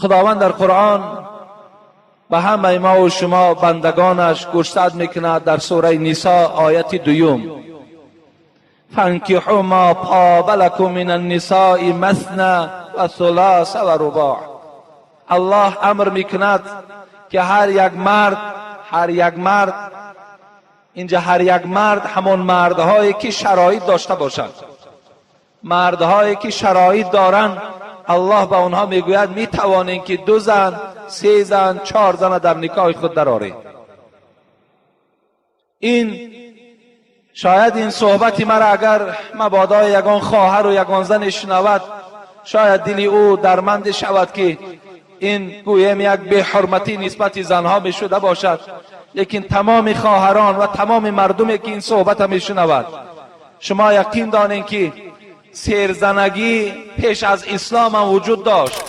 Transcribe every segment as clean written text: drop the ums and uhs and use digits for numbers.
Худованд дар Қуръон ба ҳамаи мо ва шумо бандагонаш гӯшзад мекунад дар сураи Нисо ояти дуюм: فانكحوا ما طاب لكم من النساء مثنى وثلاث ورباع. Аллоҳ амр мекунад, ки ҳар як мард, ҳар як мард, инҷа ҳар як мард ҳамон мардҳое ки шароит дошта бошанд, мардҳое ки шароит доранд, Аллоҳ ба онҳо мегӯяд: метавонед, ки ду зан, се зан, чор зана дар никоҳи худ дароред. Ин шояд ин суҳбати мара агар мабодо ягон хоҳару ягон зане шунавад, шояд дили ӯ дарманде шавад, ки ин гӯем як беҳурматӣ нисбати занҳо мешуда бошад. Лекин тамоми хоҳарон ва тамоми мардуме ки ин суҳбата мешунавад, шумо яқин донед, ки серзанагӣ пеш аз ислом ҳам вуҷуд дошт.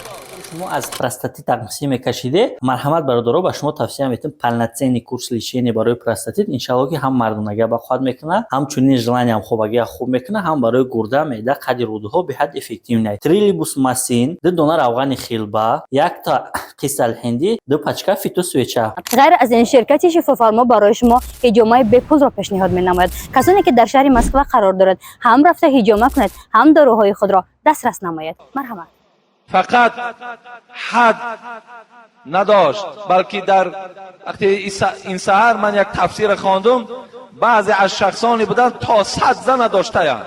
Шумо аз простатит тақсим мекашиде, марҳамат, бародаро, ба шумо тавсия метем полноценный курс лечения барои простатит. Иншалло, ки ҳам мардонагия бақувват мекунад, ҳамчунин желаниям хобагия хуб мекунад, ҳам барои гурда, меъда, қади рӯдаҳо беҳад эффективный. Трилибус масин, ду дона равғани хилба, якта қисалҳиндӣ, ду пачка фитосвеча. Ғайр аз ин, ширкати Шифофармо барои шумо ҳиҷомаи бепулро пешниҳод менамояд. Касоне ки дар шаҳри Москва қарор дорад, ҳам рафта ҳиҷома кунед, ҳам доруҳои худро дастрас намоед. Марҳамат. Фақат ҳад надошт, балки дар вақте ин саҳар ман як тафсир хондум, баъзе аз шахсоне буданд, то 100 зана доштаянд,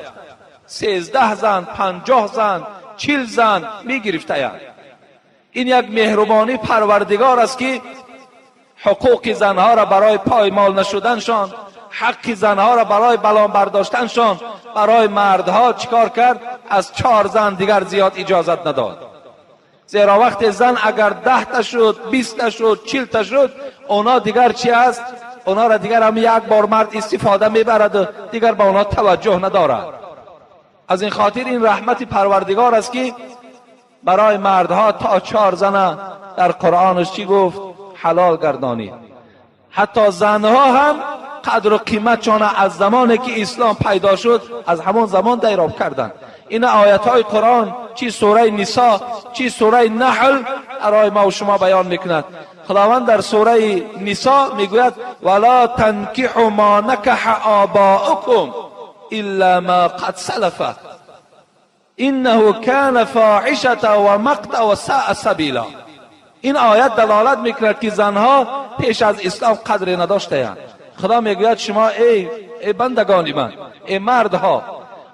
13 зан, 50 зан, 40 зан мегирифтаянд. Ин як меҳрубонӣ Парвардигор аст, ки ҳуқуқи занҳоро барои поймол нашуданшон, ҳаққи занҳоро барои баланд бардоштаншон барои мардҳо чӣ кор кард? Аз чор зан дигар зиёд иҷозат надод. Зеро вақте зан агар 10-та шуд, 20-та шуд, 40-та шуд, оно дигар чи аст? Онҳоро дигар ҳам як бор мард истифода мебараду дигар ба онҳо таваҷҷӯҳ надорад. Аз ин хотир ин раҳмати Парвардигор аст, ки барои мардҳо то чор зана дар Қуръонаш чӣ гуфт? Ҳалол гардонид. Ҳатто занҳо ҳам қадру қиматшона аз замоне ки ислом пайдо шуд, аз ҳамон замон дайроб карданд. Ина оятҳои Қуръон, чи сураи Нисо, чи сураи Наҳл, барои ма шумо баён мекунад. Худованд дар сураи Нисо мегӯяд: ولا تنكحوا ما نكح آباؤكم إلا ما قد سلف إنه كان فاحشة ومقتا وساء سبيلا. Ин оят далолат мекунад, ки занҳо пеш аз ислом қадре надоштаянд. Худо мегӯяд: шумо, эй бандагони ман, эй мардҳо,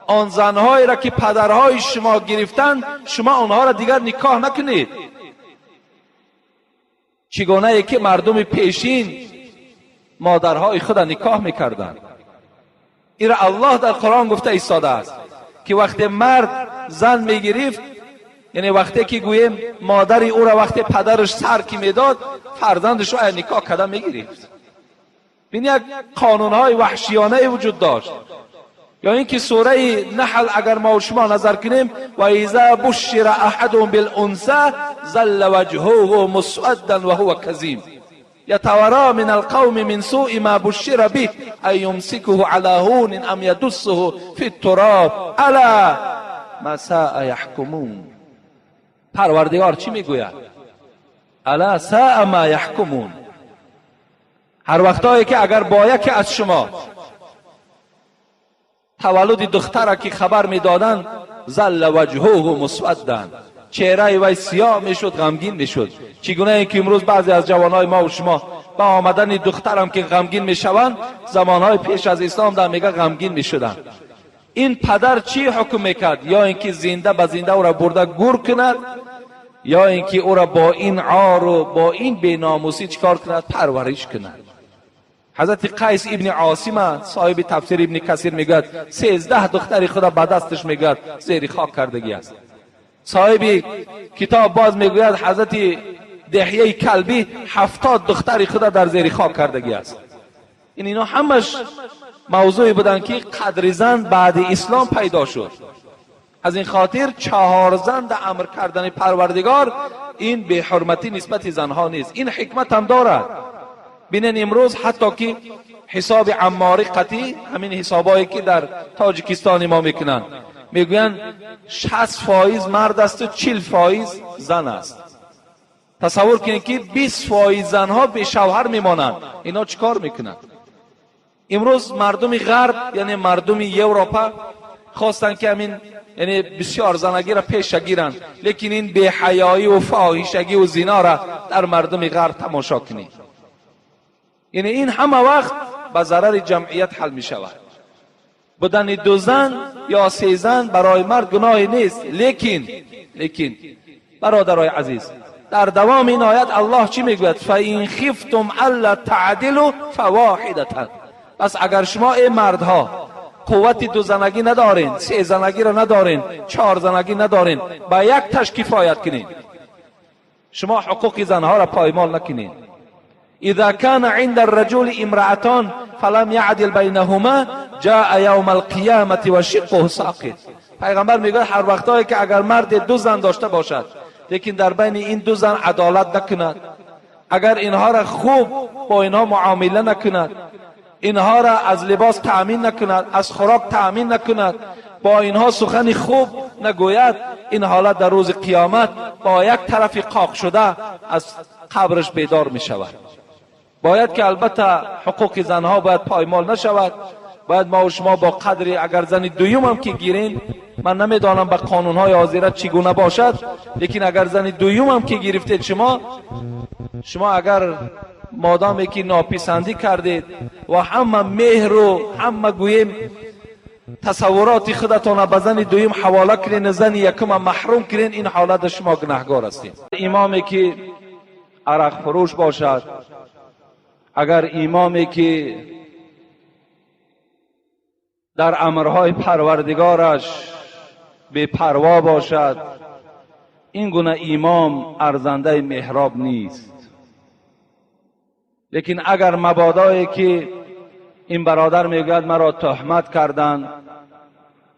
он занҳоеро ки падарҳои шумо гирифтанд, шумо онҳоро дигар никоҳ накунед. Чӣ гунае ки мардуми пешин модарҳои худа никоҳ мекарданд. Инро Аллоҳ дар Қуръон гуфта истодааст, ки вақте мард зан мегирифт, яъне вақте ки гӯем модари ӯро вақте падараш сар ки медод, фарзандашро ая никоҳ карда мегирифт. Бин, як қонунҳои ваҳшиёнае вуҷуд дошт. Ё ин ки сураи Наҳл агар мо шумо назар кунем: وإذا بشر أحدهم بالأنثى ظل وجهه مسودا وهو كظيم يتوارى من القوم من سوء ما بشر به أيمسكه على هون أم يدسه في التراب ألا ما ساء يحكمون. Парвардигор чӣ мегӯяд? ألا ساء ما يحكمون. Ҳар вақтое ки агар бо яке аз шумо таваллуди духтара ки хабар медоданд, ظل وجهه مسودا, чеҳраи вай сиёҳ мешуд, ғамгин мешуд. Чӣ гунае ки имрӯз баъзе аз ҷавонҳои мо шумо ба омадани духтарам ки ғамгин мешаванд, замонҳои пеш аз ислом дар мега ғамгин мешуданд. Ин падар чӣ ҳукм мекард? Ё ин ки зинда ба зинда ӯра бурда гур кунад, ё ин ки ӯра бо ин ору бо ин беномусӣ чӣ кор кунад? Парвариш кунад. Ҳазрати Қайс ибни Осима, соҳиби тафсири Ибни Касир, мегӯяд, 13 духтари худа ба дасташ, мегӯяд, зери хок кардагӣ аст. Соҳиби китоб боз мегӯяд, ҳазрати Деҳияи Калбӣ 70 духтари худа дар зери хок кардагӣ аст. Ин ино ҳамаш мавзӯе буданд, ки қадри зан баъди ислом пайдо шуд. Аз ин хотир чаҳор зан да амр кардани Парвардигор ин беҳурматӣ нисбати занҳо нест, ин ҳикмат ҳам дорад. Бинен, имрӯз ҳатто ки ҳисоби амморӣ қатӣ, ҳамин ҳисобҳое ки дар Тоҷикистони мо мекунанд, мегӯянд, 60% мард асту 40% зан аст. Тасаввур кунед, ки 20% занҳо бешавҳар мемонанд. Инҳо чӣ кор мекунанд? Имрӯз мардуми ғарб, яъне мардуми Европа, хостанд, ки ҳамин, яъне бисёр занагиро пеша гиранд, лекин ин беҳаёӣ фоҳишагӣ зинора дар мардуми ғарб тамошо кунед. Яъне ин ҳама вақт ба зарари ҷамъият ҳал мешавад. Будани ду зан ё се зан барои мард гуноҳе нест, лекин, бародарои азиз, дар давоми ин оят Аллоҳ чӣ мегӯяд? فإن خفتم ألا تعدلوا فواحدة. Пас агар шумо, эй мардҳо, қуввати дузанагӣ надорен, сезанагиро надорен, чорзанагӣ надорен, ба як таш кифоят кунед. Шумо ҳуқуқи занҳоро поймол накунед. إذا كان عند الرجل امرأتان فلم يعدل بينهما جاء يوم القيامة وشقه ساقط. پیغمبر میگه هر وقتایی که اگر مرد دو زن داشته باشد، لیکن در بین این دو زن عدالت نکند، اگر اینها را خوب با اینها معامله نکند، اینها را از لباس تأمین نکند، از خوراک تأمین نکند، با اینها سخن خوب نگوید، این حالت در روز قیامت با یک طرف قاق شده از قبرش بیدار می شود. باید که البته حقوق زنها باید پایمال نشود. باید ما و شما با قدری اگر زن دویم هم که گیرین، من نمیدانم به قانونهای حاضره چگونه باشد، لیکن اگر زن دویم هم که گرفتید، شما اگر مادامی که ناپسندی کردید و همه مهر و همه گوییم تصورات خودتان به زن دویم حواله کنین، زن یکم محروم کنین، این حالت شما گناهگار هستید. امامی که عرق فروش باشد، اگر امامی که در امرهای پروردگارش بی پروا باشد، این گونه امام ارزنده محراب نیست. لیکن اگر مبادایی که این برادر میگوید مرا تهمت کردند،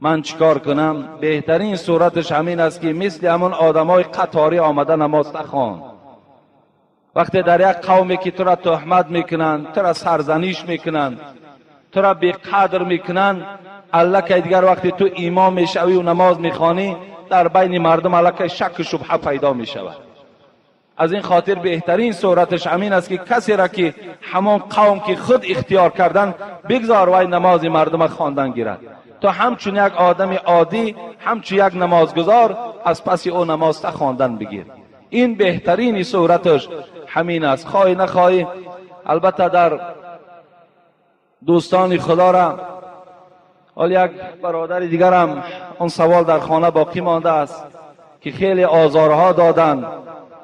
من چیکار کنم؟ بهترین صورتش همین است که مثل همون آدمای قطاری آمده نماز نخوان. وقتی در یک قومی که تو را تهمت میکنند، تو را سرزنیش میکنند، تو را بیقدر میکنند، الکی دیگر وقتی تو امام میشوی و نماز میخوانی، در بین مردم الکی شک و شبهه پیدا میشود. از این خاطر بهترین صورتش همین است که کسی را که همان قوم که خود اختیار کردن، بگذار وی نماز مردم خواندن گیرد. تو همچون یک آدم عادی، همچون یک نمازگزار، از پس او نماز خواندن بگیر. این بهترین صورتش همین است. خواهی نخواهی، البته در دوستان خدا را حال یک برادر دیگرم اون سوال در خانه باقی مانده است که خیلی آزارها دادن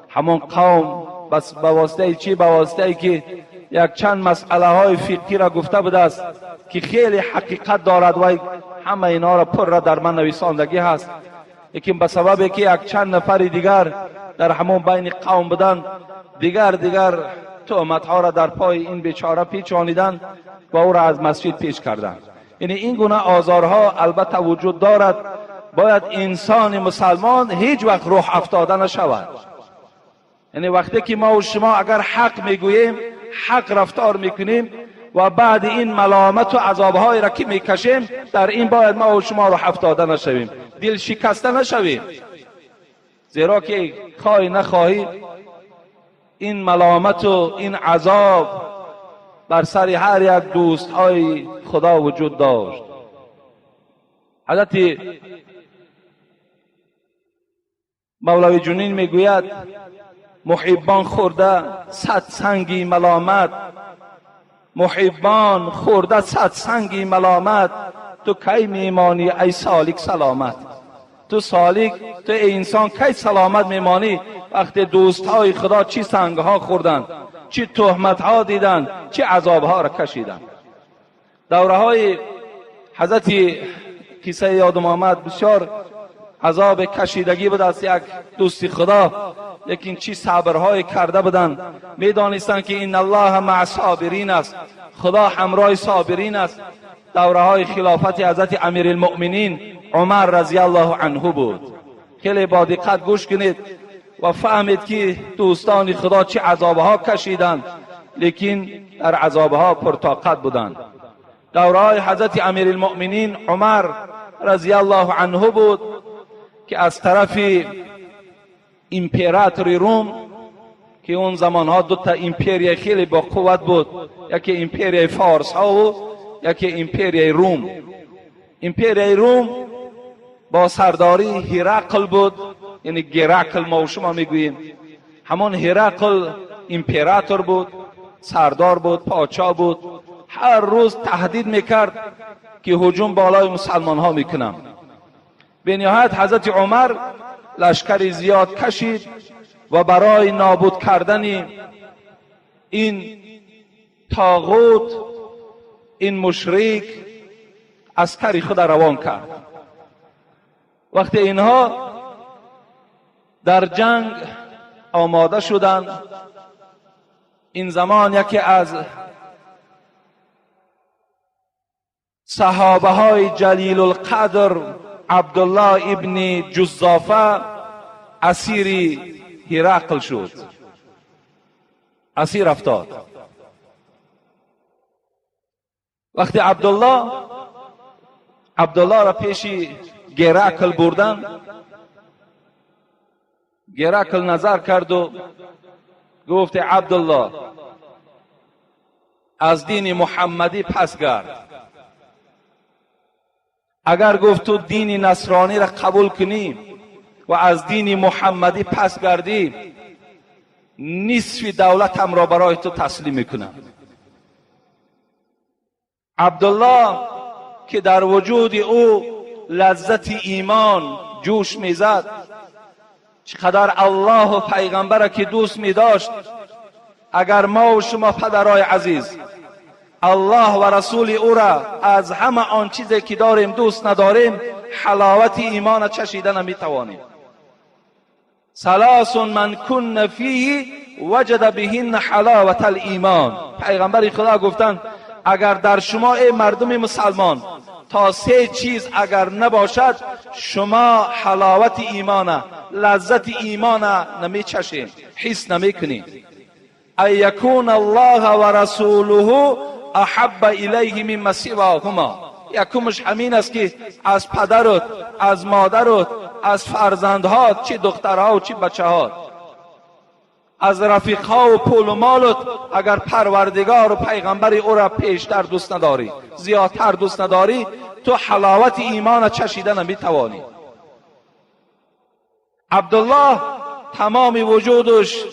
همون قوم، بس به واسطه چی؟ به واسطه که یک چند مسئله های فقهی را گفته بوده است که خیلی حقیقت دارد و همه اینا را پر را در من نویساندگی هست، لیکن به سبب که یک چند نفر دیگر در همون بین قوم بودن، دیگر تهمت ها را در پای این بیچاره پیچانیدن و او را از مسجد پیش کردند. یعنی این گونه آزارها البته وجود دارد. باید انسان مسلمان هیچ وقت روح افتاده نشود. یعنی وقتی که ما و شما اگر حق میگوییم، حق رفتار میکنیم و بعد این ملامت و عذابهایی را که میکشیم، در این باید ما و شما روح افتاده نشویم، دل شکسته نشویم، زیرا که خواهی نخواهی این ملامت و این عذاب بر سر هر یک دوست های خدا وجود داشت. حضرت مولوی جنین میگوید: محبان خورده صد سنگی ملامت، محبان خورده صد سنگی ملامت، تو کی میمانی ای سالک سلامت؟ تو سالک، تو انسان کی سلامت میمانی وقتی دوست های خدا چی سنگ ها خوردن، چی تهمت ها دیدن، چی عذاب ها را کشیدن؟ دوره های حضرت قصه یادم آمد، بسیار عذاب کشیدگی بود از یک دوستی خدا، لیکن چی صبرهای کرده بودند. میدانستند که إن الله مع الصابرين است، خدا همراه صابرین است. دوره های خلافت حضرت امیرالمؤمنین عمر رضی الله عنه بود. خیلی با دقت گوش کنید و فهمید که دوستان خدا چه عذابها کشیدند، لیکن در عذابها پرطاقت بودند. دوره های حضرت امیرالمؤمنین عمر رضی الله عنه بود که از طرف امپراتور روم که اون زمانها دو تا امپریای خیلی با قوت بود، یکی امپریای فارس ها و یکی امپریای روم. امپریای روم با سرداری هرقل بود، یعنی گرکل ما و شما میگوییم. همان هرقل امپراتور بود، سردار بود، پادشاه بود. هر روز تهدید میکرد که هجوم بالای مسلمان ها میکنم. به نهایت حضرت عمر لشکر زیاد کشید و برای نابود کردن این طاغوت، این مشرک، عسکر خود روان کرد. وقتی اینها در جنگ آماده شدند، این زمان یکی از صحابه های جلیل القدر عبدالله ابن جزافه اسیر هرقل شد، اسیر افتاد. وقتی عبدالله را پیش گرکل بردن، گرکل نظر کرد و گفت عبدالله از دین محمدی پس گرد. اگر گفت تو دین نصرانی را قبول کنی و از دین محمدی پس گردی، نصف دولتم را برای تو تسلیم میکنم. عبدالله که در وجود او لذت ایمان جوش میزد، چقدر الله و پیغمبر که دوست میداشت. اگر ما و شما پدرای عزیز الله و رسول او را از همه آن چیزی که داریم دوست نداریم، حلاوت ایمان چشیده نمیتوانیم. ثلاث من کن فیه وجد بهن حلاوت الایمان. پیغمبر خدا گفتند اگر در شما ای مردم مسلمان تا سه چیز اگر نباشد، شما حلاوت ایمان، لذت ایمان نمیچشید، حس نمیکنید. ان یکون الله و رسوله احب الیه مما سواهما. یکمش همین است که از پدرت، از مادرت، از فرزندهات، چه دخترها و چه بچه‌هات، از رفیقها و پول و مالت، اگر پروردگار و پیغمبر او را پیشتر دوست نداری، زیادتر دوست نداری، تو حلاوت ایمان چشیده نمیتوانی. عبدالله تمام وجودش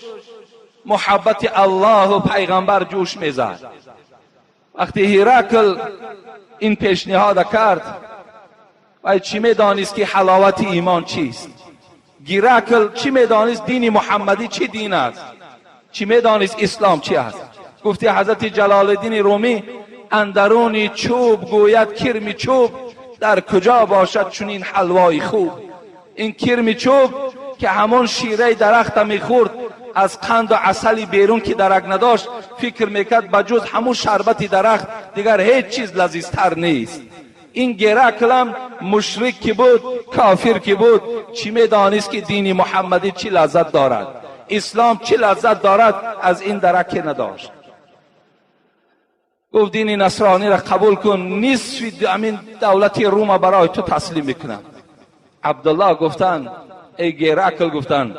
محبت الله و پیغمبر جوش میزد. وقتی هرقل این پیشنهاد کرد، و چی میدانست که حلاوت ایمان چیست؟ گیرکل چی میدانست دین محمدی چی دین است؟ چی میدانست اسلام چی است؟ گفتی حضرت جلال الدین رومی اندرون چوب گوید کرم چوب، در کجا باشد چنین حلوای خوب. این کرم چوب که همون شیره درخت میخورد، از قند و عسل بیرون که درک نداشت، فکر میکرد بجز همون شربت درخت دیگر هیچ چیز لذیذتر نیست. این گرکلم مشرک که بود، کافر که بود، چی میدانست که دین محمدی چی لذت دارد، اسلام چی لذت دارد، از این درک نداشت. گفت دین نصرانی را قبول کن، نصف همین دولت روم برای تو تسلیم میکنم. عبدالله گفتن ای گرکل، گفتن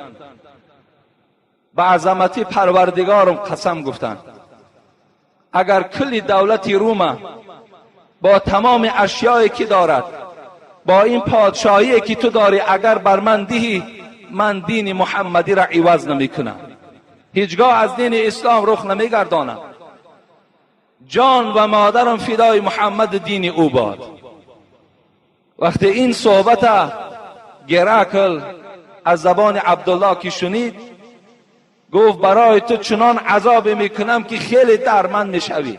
به عظمت پروردگارم قسم، گفتن اگر کل دولت روم با تمام اشیایی که دارد، با این پادشاهی که تو داری، اگر بر من دهی، من دین محمدی را عوض نمی کنم، هیچگاه از دین اسلام رخ نمی گردانم. جان و مادرم فدای محمد دین او باد. وقتی این صحبت گرکل از زبان عبدالله که شنید، گفت برای تو چنان عذاب میکنم که خیلی درمند میشوی.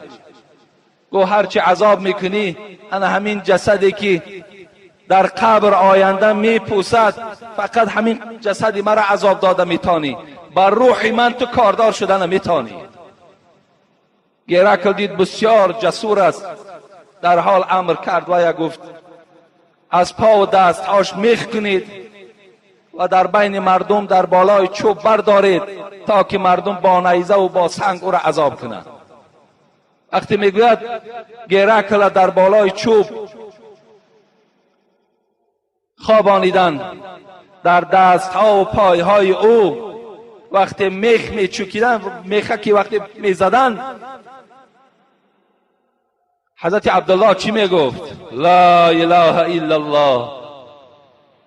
گفت هرچی عذاب میکنی، انا همین جسدی که در قبر آینده میپوسد، فقط همین جسدی مرا عذاب داده میتانی، بر روح من تو کاردار شده نمیتانی. گرکل دید بسیار جسور است، در حال امر کرد و گفت از پا و دستهاش میخ کنید و در بین مردم در بالای چوب بردارید تا که مردم با نیزه و با سنگ او را عذاب کنند. وقتی میگوید گرکل در بالای چوب خوابانیدن، در دستها و پایهای او وقتی میخ میچوکیدن، میخه که وقتی میزدن، حضرت عبدالله چی میگفت؟ لا اله الا الله.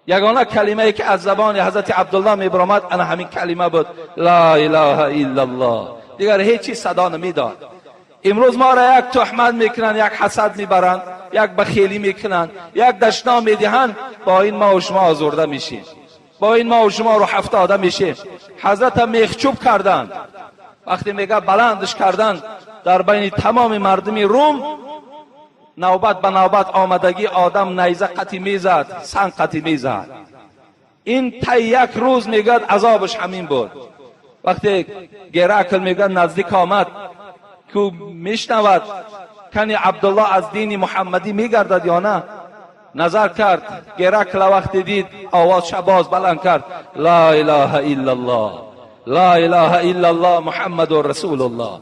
یگانه کلمه ای که از زبان حضرت عبدالله میبرآمد انا همین کلمه بود، لا اله الا الله. دیگر هیچ چیز صدا نمیداد. امروز ما را یک تهمت میکنن، یک حسد میبرند، یک بخیلی میکنن، یک دشنام میدهند، با این ما و شما آزرده میشیم، با این ما و شما رو هفتاده میشیم. حضرت میخچوب کردند، وقتی میگه بلندش کردند در بین تمام مردم روم، نوبت به نوبت آمدگی آدم نیزه قطی میزد، سنگ قطی میزد. این تا یک روز میگه عذابش همین بود. وقتی گرکل میگه نزدیک آمد که میشنود کنی عبدالله از دین محمدی میگردد یا نه، نظر کرد. گرکل وقتی دید آواز شباز بلند کرد، لا اله الا الله، لا اله الا الله محمد رسول الله.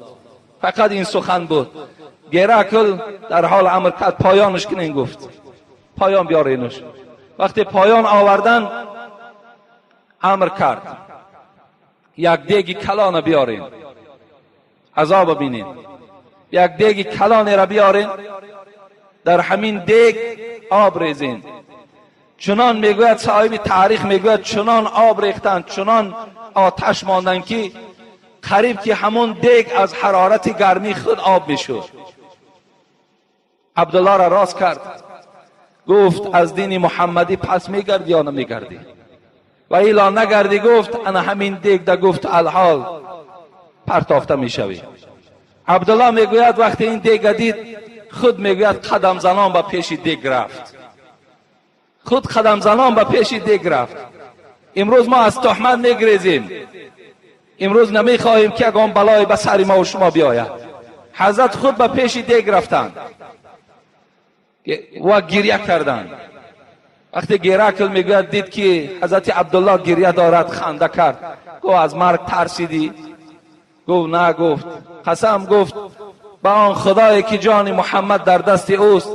فقط این سخن بود. گرکل در حال امر کرد پایانش کنین، گفت پایان بیارینش. وقتی پایان آوردن امر کرد یک دیگ کلان بیارین، عذاب بینین، یک دیگ کلان را بیارین، در همین دیگ آب ریزین. چنان میگوید صاحب تاریخ، میگوید چنان آب ریختن، چنان آتش ماندن که قریب که همون دیگ از حرارت گرمی خود آب میشد. عبدالله را راست کرد، گفت از دین محمدی پس میگردی یا نمیگردی؟ و ایلا نگردی، گفت انا همین دیگ ده، گفت الحال پرتافته میشوی. عبدالله میگوید وقتی این دیگ دید، خود میگوید قدم زنان به پیش دیگ رفت، خود قدم زنان به پیش دیگ رفت. امروز ما از تهمت میگریزیم، امروز نمیخواهیم که یگان بلای به سر ما و شما بیاید. حضرت خود به پیش دیگ رفتند و گریه کردند. وقتی گرکل میگوید دید که حضرت عبدالله گریه دارد، خنده کرد، گفت از مرگ ترسیدی؟ گفت نه. گفت قسم، گفت به آن خدایی که جان محمد در دست اوست،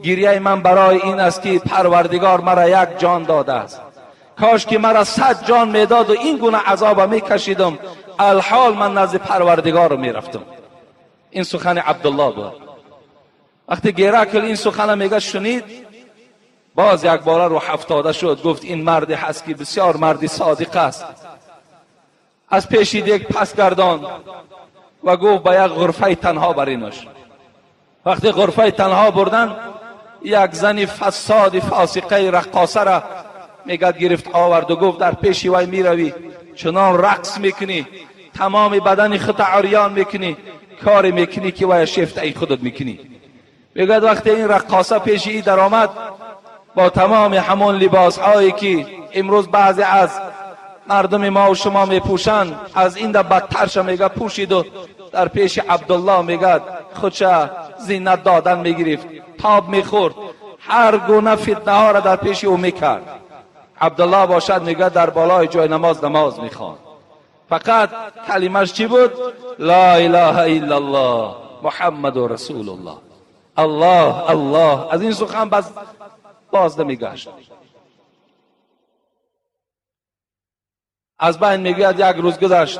گریه من برای این است که پروردگار مرا یک جان داده است، کاش که مرا 100 جان میداد و این گونه عذاب میکشیدم، الحال من نزد پروردگار میرفتم. این سخن عبدالله بود. وقتی گرکل این سخن میگه شنید، باز یک باره رو هفتاده شد، گفت این مرد هست که بسیار مردی صادق است. از پیش دیگ پس گردان و گفت به یک غرفه تنها برینش. وقتی غرفه تنها بردن، یک زن فساد فاسقه رقاصه را میگه گرفت آورد و گفت در پیش وی میروی، چنان رقص میکنی، تمام بدن خود عریان میکنی، کاری میکنی که وی شیفته ای خودت میکنی. میگه وقتی این رقاصه پیش ای در آمد با تمام همون لباس هایی که امروز بعضی از مردم ما و شما میپوشند، از این در بدترش میگه پوشید و در پیش عبدالله میگه خودش زینت دادن میگرفت، تاب میخورد، هر گونه فتنه ها را در پیش او میکرد. عبدالله باشد میگه در بالای جای نماز نماز میخوان، فقط کلمش چی بود؟ لا اله الا الله محمد رسول الله. الله الله. از این سخن باز نمیگشت. از بین میگوید یک روز گذشت،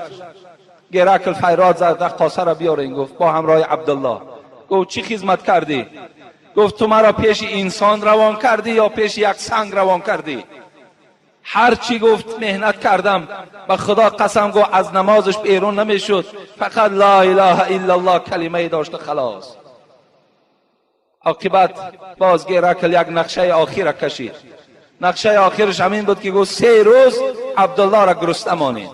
گرکل فریاد زد رقاصه را بیارین. گفت با همراه عبدالله. گفت چی خدمت کردی؟ گفت تو مرا پیش انسان روان کردی یا پیش یک سنگ روان کردی؟ هر چی گفت مهنت کردم، به خدا قسم گفت از نمازش بیرون نمیشد، فقط لا اله الا الله کلمه داشت خلاص. عاقبت باز گرکل یک نقشه آخر کشید. نقشه آخرش همین بود که گفت 3 روز عبدالله را گرسنه مانید،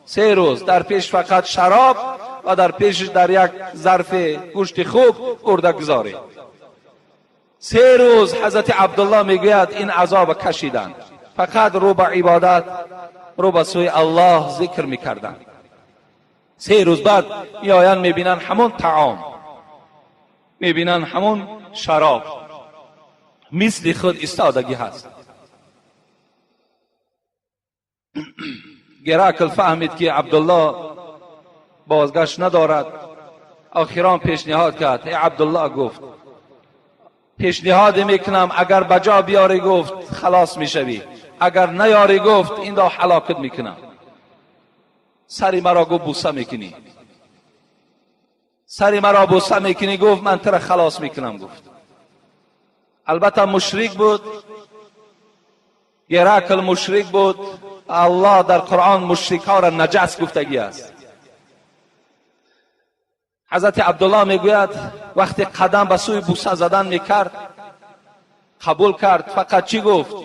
3 روز در پیش فقط شراب و در پیشش در یک ظرف گوشت خوب برده گذارید. 3 روز حضرت عبدالله میگوید این عذاب کشیدند، فقط رو به عبادت، رو به سوی الله ذکر میکردند. 3 روز بعد میآیند میبینند همون طعام، میبینند همون شراب، مثل خود ایستادگی هست. گرکل فهمید که عبدالله بازگشت ندارد. آخران پیشنهاد کرد، ای عبدالله، گفت پیشنهاد میکنم اگر بجا بیاری گفت خلاص میشوی، اگر نیاری گفت این دا هلاکت میکنم. Сари маро, гуфт, бӯса мекунӣ, сари маро бӯса мекунӣ, гуфт, ман тура халос мекунам, гуфт. Албатта, мушрик буд Геракл, мушрик буд. Аллоҳ дар Қуръон мушрикҳоро наҷас гуфтагӣ аст. Ҳазрати Абдуллоҳ мегӯяд, вақте қадам ба сӯи бӯса задан мекард, қабул кард. Фақат чӣ гуфт?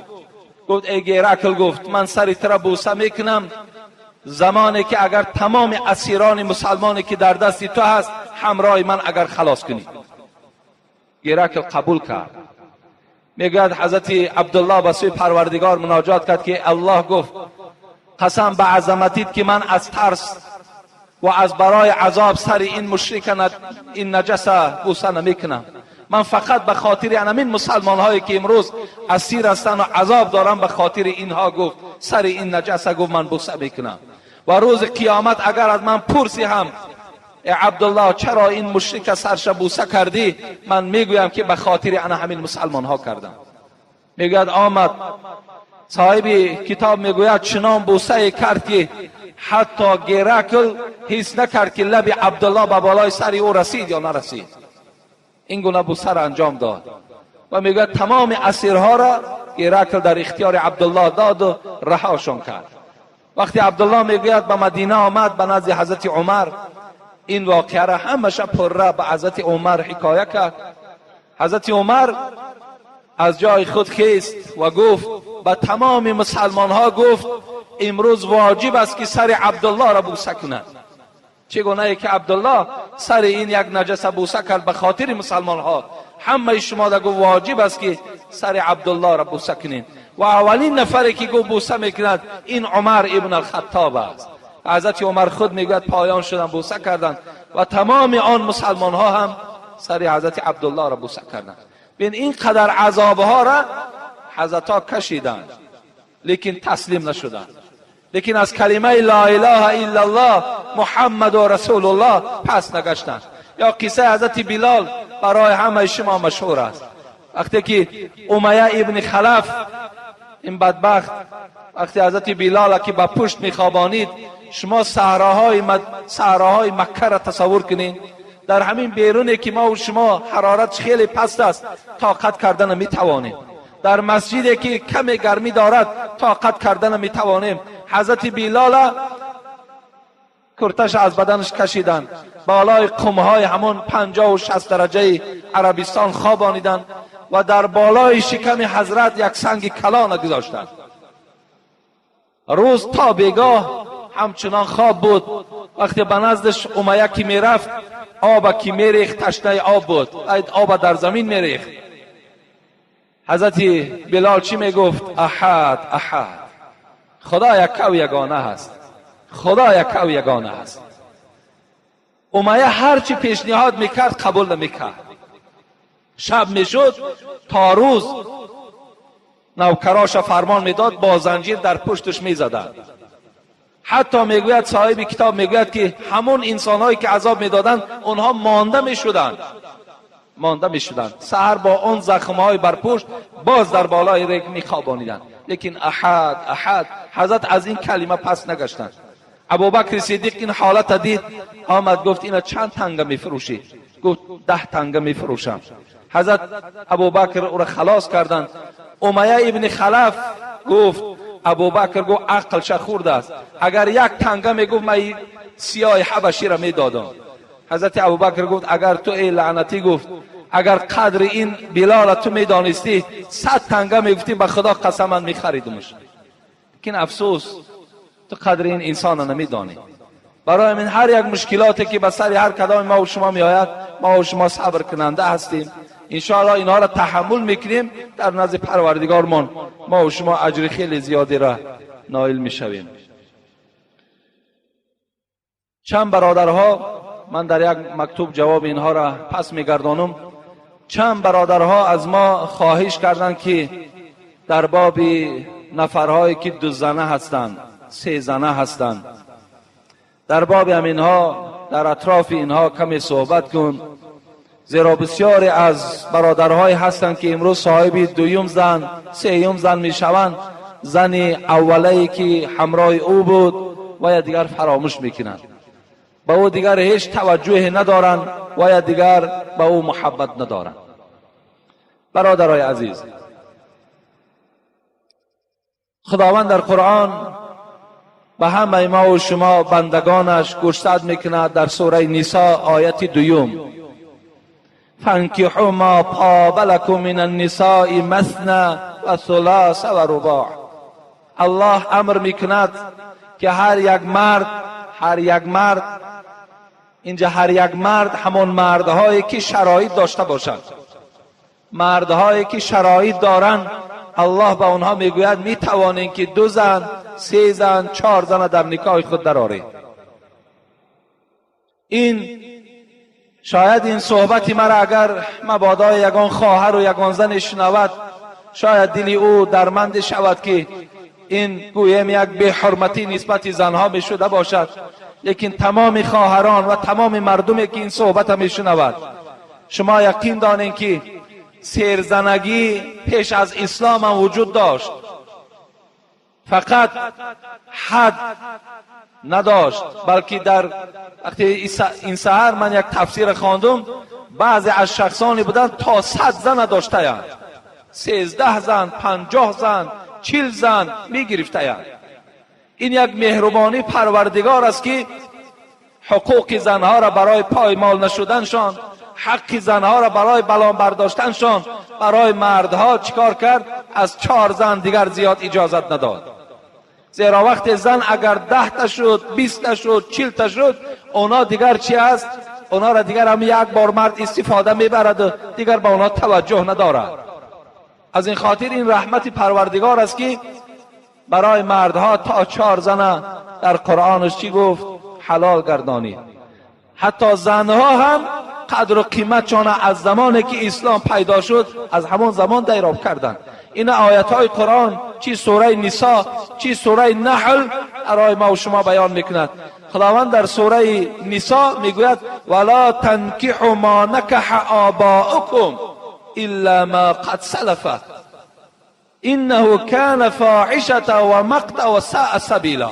Гуфт: «Эй Геракл, гуфт, ман сари тура бӯса мекунам, замоне ки агар тамоми асирони мусалмоне ки дар дасти ту ҳаст, ҳамроҳи ман агар халос кунӣ». Геракл қабул кард. Мегӯяд, ҳазрати Абдуллоҳ ба сӯи Парвардигор муноҷот кард, ки Аллоҳ, гуфт, қасам ба азаматит, ки ман аз тарс ва аз барои азоб сари ин мушрика, ин наҷаса бӯса намекунам. Ман фақат ба хотири анамин мусалмонҳое ки имрӯз асир ҳастанд ва азоб дорам, ба хотири инҳо, гуфт, сари ин наҷаса, гуфт, ман бӯса мекунам. Ва рӯзи қиёмат агар аз ман пурсӣ ҳам: «Э Абдуллоҳ, чаро ин мушрика сарша бӯса кардӣ?», ман мегӯям, ки ба хотири ана ҳамин мусалмонҳо кардам. Мегӯяд, омад, соҳиби китоб мегӯяд, чунон бӯсае кард, ки ҳатто Геракл ҳис накард, ки лаби Абдуллоҳ ба болои сари ӯ расид ё нарасид. Ин гуна бӯсаро анҷом дод. Ва мегӯяд, тамоми асирҳоро Геракл дар ихтиёри Абдуллоҳ доду раҳошон кард. Вақте Абдуллоҳ, мегӯяд, ба Мадина омад, ба назди ҳазрати Умар ин воқеаро ҳамаша пурра ба ҳазрати Умар ҳикоя кард. Ҳазрати Умар аз ҷои худ хест ва гуфт ба тамоми мусалмонҳо, гуфт: «Имрӯз воҷиб аст, ки сари Абдуллоҳро бӯса кунад. Чӣ гунае ки Абдуллоҳ сари ин як наҷаса бӯса кард ба хотири мусалмонҳо, ҳамаи шумо да, гуфт, воҷиб аст, ки сари Абдуллоҳро бӯса кунед». Ва аввалин нафаре ки, гуфт, бӯса мекунад, ин Умар ибн Алхаттоб аст. Ҳазрати Умар худ, мегӯяд, поён шуданд, бӯса карданд ва тамоми он мусалмонҳо ҳам сари ҳазрати Абдуллоҳро бӯса карданд. Бин, ин қадар азобҳоро ҳазратҳо кашиданд, лекин таслим нашуданд, лекин аз калимаи «Ло илаҳа иллаллоҳ, Муҳаммаду расулуллоҳ» пас нагаштанд. Ё қиссаи ҳазрати Билол барои ҳамаи шумо машҳур аст. Вақте ки Умая ибни Халаф, ин бадбахт, вақте ҳазрати Билола ки ба пушт мехобонид, шумо саҳроҳои Маккаро тасаввур кунед. Дар ҳамин беруне ки мову шумо ҳарорат хеле паст аст, тоқат карда наметавонем. Дар масҷиде ки каме гармӣ дорад, тоқат карда наметавонем. Ҳазрати Билола курташа аз баданаш кашиданд, болои қумҳои ҳамон 50-у 60 дараҷаи Арабистон хобониданд ва дар болои шиками ҳазрат як санги калона гузоштанд. Рӯз то бегоҳ ҳамчунон хоб буд. Вақте ба наздаш Умая ки мерафт, оба ки мерехт, ташнаи об буд, оба дар замин мерехт. Ҳазрати Билол чӣ мегуфт? «Аҳад, аҳад, Худо яккаву ягона ҳаст, Худо яккаву ягона ҳаст». Умая ҳарчи пешниҳод мекард, қабул намекард. Шаб мешуд, то рӯз навкароша фармон медод, бо занҷир дар пушташ мезаданд. Ҳатто мегӯяд, соҳиби китоб мегӯяд, ки ҳамон инсонҳое ки азоб медоданд, онҳо монда мешуданд, монда мешуданд. Саҳар бо он захмҳои бар пушт боз дар болои рег мехобониданд, лекин «Аҳад, аҳад», ҳазрат аз ин калима пас нагаштанд. Абубакри Сиддиқ ин ҳолата дид, омад, гуфт: «Ина чанд танга мефурӯшӣ?» Гуфт: «10 танга мефурӯшам». Ҳазрат Абубакр ӯро халос карданд. Умая ибни Халаф гуфт: «Абубакр, гуфт, ақлша хурд аст. Агар як танга мегуфт, ман сиёҳи ҳабаширо медодам». Ҳазрати Абубакр гуфт: «Агар ту, эй лаънатӣ, гуфт, агар қадри ин Билола ту медонистӣ, 100 танга мегуфтӣ, ба Худо қасам, ман мехаридумш. Лекин афсӯс, ту қадри ин инсона намедонӣ». Барои ҳамин ҳар як мушкилоте ки ба сари ҳар кадоми мову шумо меояд, мову шумо сабркунанда ҳастем. Иншоаллоҳ, инҳоро таҳаммул мекунем, дар назди Парвардигормон мову шумо аҷри хеле зиёдеро ноил мешавем. Чанд бародарҳо, ман дар як мактуб ҷавоби инҳоро пас мегардонам, чанд бародарҳо аз мо хоҳиш карданд, ки дар боби нафарҳое ки дузана ҳастанд, сезана ҳастанд, дар боби ҳаминҳо, дар атрофи инҳо каме суҳбат кун, зеро бисёре аз бародарҳое ҳастанд, ки имрӯз соҳиби дуюм зан, сеюм зан мешаванд. Зани аввалае ки ҳамроҳи ӯ буд ва дигар фаромӯш мекунанд, ба ӯ дигар ҳеҷ таваҷҷӯҳе надоранд ва я дигар ба ӯ муҳаббат надоранд. Бародарои азиз, худованд дар Қуръон ба ҳамаи мо ва шумо бандагонаш гӯшзад мекунад дар сураи Нисо, ояти дуюм: فانكحوا ما طاب لكم من النساء مثنى وثلاث ورباع. الله امر میکند که هر یک مرد، هر یک مرد، اینجا هر یک مرد همان مردهایی که شرایط داشته باشند، مردهایی که شرایط دارند، الله به آنها میگوید میتوانید که 2 زن، 3 زن، 4 زن در نکاح خود درآرید. این شاید این صحبت مرا اگر مبادا یگان خواهر و یگان زن شنود، شاید دل او درمند شود که این گویم یک بی‌حرمتی نسبت زنها میشده باشد. لیکن تمام خواهران و تمام مردمی که این صحبت میشنود، شما یقین دانید که سیرزنگی پیش از اسلام هم وجود داشت، فقط حد نداشت، بلکه در وقتی این سحر من یک تفسیر خواندم، بعضی از شخصانی بودند تا 100 زن داشته‌اند، 13 زن، 50 زن، 40 زن میگرفته‌اند. این یک مهربانی پروردگار است که حقوق زنها را برای پایمال نشدنشان، حق زنها را برای بلان برداشتنشان، برای مردها چیکار کرد؟ از 4 زن دیگر زیاد اجازت نداد. زیرا وقت زن اگر 10 تا شد، 20 تا شد، 40 تا شد، اونا دیگر چی است؟ اونا را دیگر هم یک بار مرد استفاده میبرد و دیگر به اونا توجه ندارد. از این خاطر این رحمت پروردگار است که برای مردها تا 4 زن در قرآنش چی گفت؟ حلال گردانید. حتی زنها هم قدر و قیمتشان از زمانی که اسلام پیدا شد از همان زمان دریافت کردند. این آیت های قرآن، چی سوره نساء، چی سوره نحل، برای ما و شما بیان میکند. خداوند در سوره نساء میگوید ولا تنکحوا ما نکح آباؤکم الا ما قد سلف انه کان فاحشة و مقتا و ساء سبیلا.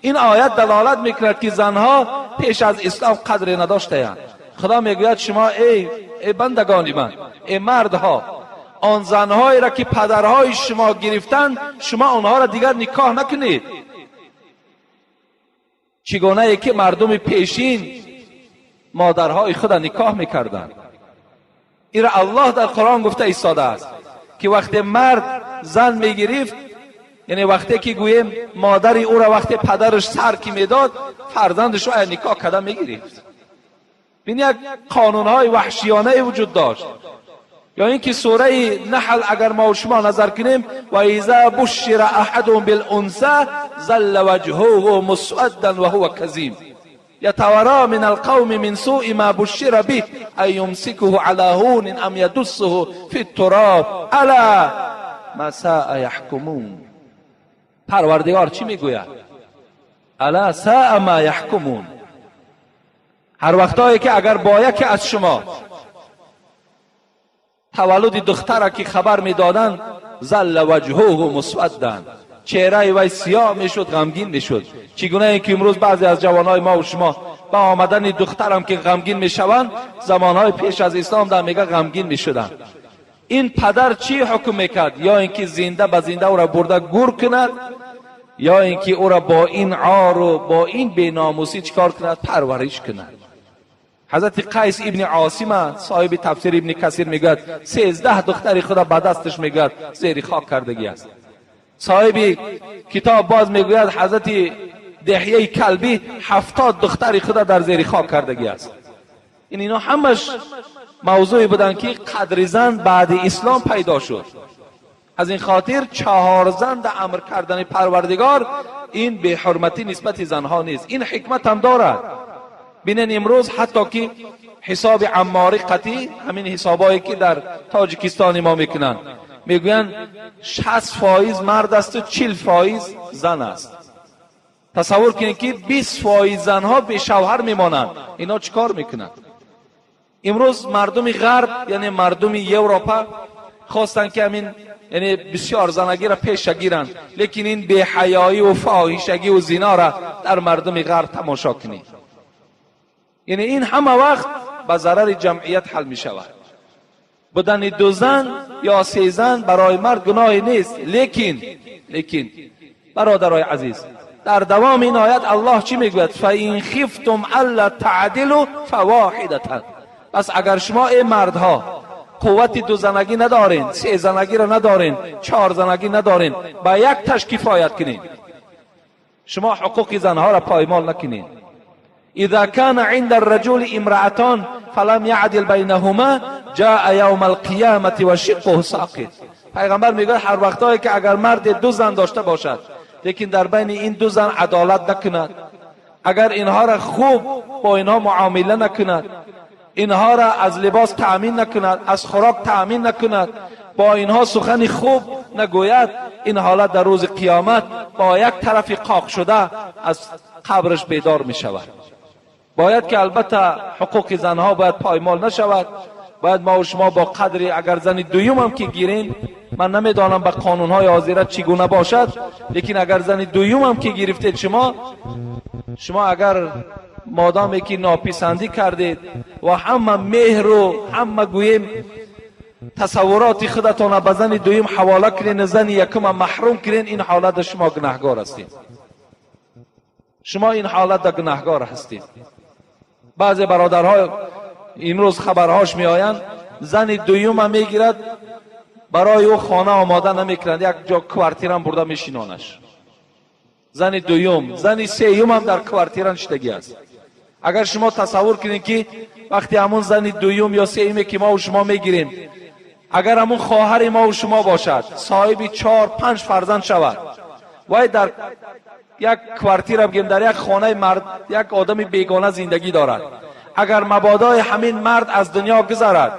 این آیت دلالت میکند که زنها پیش از اسلام قدر نداشتند. خدا میگوید شما ای بندگان من، ای مردها، آن زنهایی را که پدرهای شما گرفتند شما آنها را دیگر نکاح نکنید. چگونه ای که مردم پیشین مادرهای خود را نکاح میکردند. این را الله در قرآن گفته ایستاده است که وقتی مرد زن میگرفت، یعنی وقتی که گوییم مادر او را وقتی پدرش سر که میداد، فرزندش را نکاح کرده میگرفت. این یک قانونهای وحشیانه وجود داشت. یا اینکه سوره نحل اگر ما و شما نظر کنیم، و اذا بشر احدهم بالانثى ظل وجهه مسودا وهو کظیم یتوارى من القوم من سوء ما بشر به ان یمسکه على هون ام یدسه فی التراب الا ما ساء یحکمون. پروردگار چی میگوید؟ الا ساء ما یحکمون. هر وقتایی که اگر با یکی از شما تولد دختر که خبر میدادند، ظل وجهه مسودا، چهره وی سیاه میشد، غمگین میشد. چگونه اینکه امروز بعضی از جوانای ما و شما با آمدن دخترم که غمگین میشوند، زمانهای پیش از اسلام در میگه غمگین میشدند. این پدر چی حکم میکرد؟ یا اینکه زنده به زنده او را برده گور کند، یا اینکه او را با این عار و با این بیناموسی چیکار کند؟ پرورش کند. حضرت قیس ابن عاصم صاحب تفسیر ابن کثیر میگوید 13 دختر خدا به دستش میگوید زیر خاک کردگی است. صاحب کتاب باز میگوید حضرت دحیه کلبی 70 دختر خدا در زیر خاک کردگی است. این اینا همش موضوعی بودن که قدر زن بعد اسلام پیدا شد. از این خاطر 4 زن در امر کردن پروردگار این بی حرمتی نسبت زنها نیست. این حکمت هم دارد. بینن امروز حتی که حساب عماری قطعی، همین حسابایی که در تاجیکستان ما میکنن، میگوین 60% مرد است و 40% زن است. تصور کنید که 20% زنها به شوهر میمانند. اینا چیکار میکنند؟ امروز مردم غرب، یعنی مردم یوروپا، خواستند که همین Яъне бисёр занагиро пеша гиранд, лекин ин беҳаёӣ ва фоҳишагӣ ва зинора дар мардуми ғарб тамошо кунед. Яъне ин ҳама вақт ба зарари ҷамъият ҳал мешавад. Будани ду зан ё се зан барои мард гуноҳе нест, лекин, бародарои азиз, дар давоми ин оят Аллоҳ чӣ мегӯяд? فإن خفتم ألا تعدلوا فواحدة. Пас агар шумо, эй мардҳо, қуввати дузанагӣ надорен, сезанагиро надорен, чорзанагӣ надорен, ба як таш кифоят кунед. Шумо ҳуқуқи занҳоро поймол накунед. إذا كان عند الرجل امرأتان فلم يعدل بينهما جاء يوم القيامة وشقه ساقط. Пайғамбар мегӯяд, ҳар вақтое ки агар марде ду зан дошта бошад, лекин дар байни ин ду зан адолат накунад, агар инҳоро хуб бо инҳо муомила накунад, инҳоро аз либос таъмин накунад, аз хӯрок таъмин накунад, бо инҳо сухани хуб нагӯяд, ин ҳолат дар рӯзи қиёмат бо як тарафи қоқ шуда аз қабраш бедор мешавад. Бояд ки албатта ҳуқуқи занҳо бояд поймол нашавад. Бояд мо шумо бо қадри, агар зани дуюмам ки гирем, ман намедонам ба қонунҳои ҳозира чӣ гуна бошад, лекин агар зани дуюмам ки гирифтед, шумо агар модоме ки нописандӣ кардед ва ҳама меҳру ҳама, гӯем, тасаввуроти худатонро ба зани дуюм ҳавола кунед, зани якума маҳрум кунед, ин ҳолатда шумо гунаҳгор ҳастед. Шумо ин ҳолатда гунаҳгор ҳастед. Баъзе бародарҳо имрӯз хабарҳош меоянд, зани дуюма мегирад, барои ӯ хона омода намекунад, як ҷо квартирам бурда мешинонаш. Зани дуюм, зани сеюмам дар квартира нишидагӣ аст. Агар шумо тасаввур кунед, ки вақте ҳамун зани дуюм ё сеюме ки мову шумо мегирем, агар ҳамун хоҳари мову шумо бошад, соҳиби чор панҷ фарзанд шавад, вай дар як квартира, бигем, дар як хонаи мард, як одами бегона зиндагӣ дорад. Агар мабодои ҳамин мард аз дунё гузарад,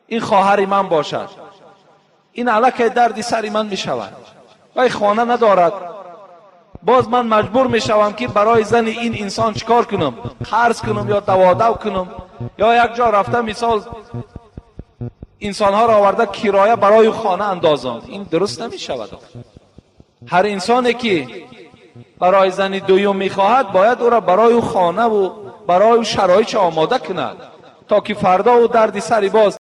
ин хоҳари ман бошад, ин аллакай дарди сари ман мешавад. Вай хона надорад. Боз ман маҷбур мешавам, ки барои зани ин инсон чӣ кор кунам? Қарз кунам ё даводав кунам, ё як ҷо рафта, мисол, инсонҳоро оварда, кироя барои хона андозам. Ин дуруст намешавад. Ҳар инсоне ки барои зани дуюм мехоҳад, бояд ӯро барои хонаву барои шароитш омода кунад, то ки фардо ӯ дарди сари боз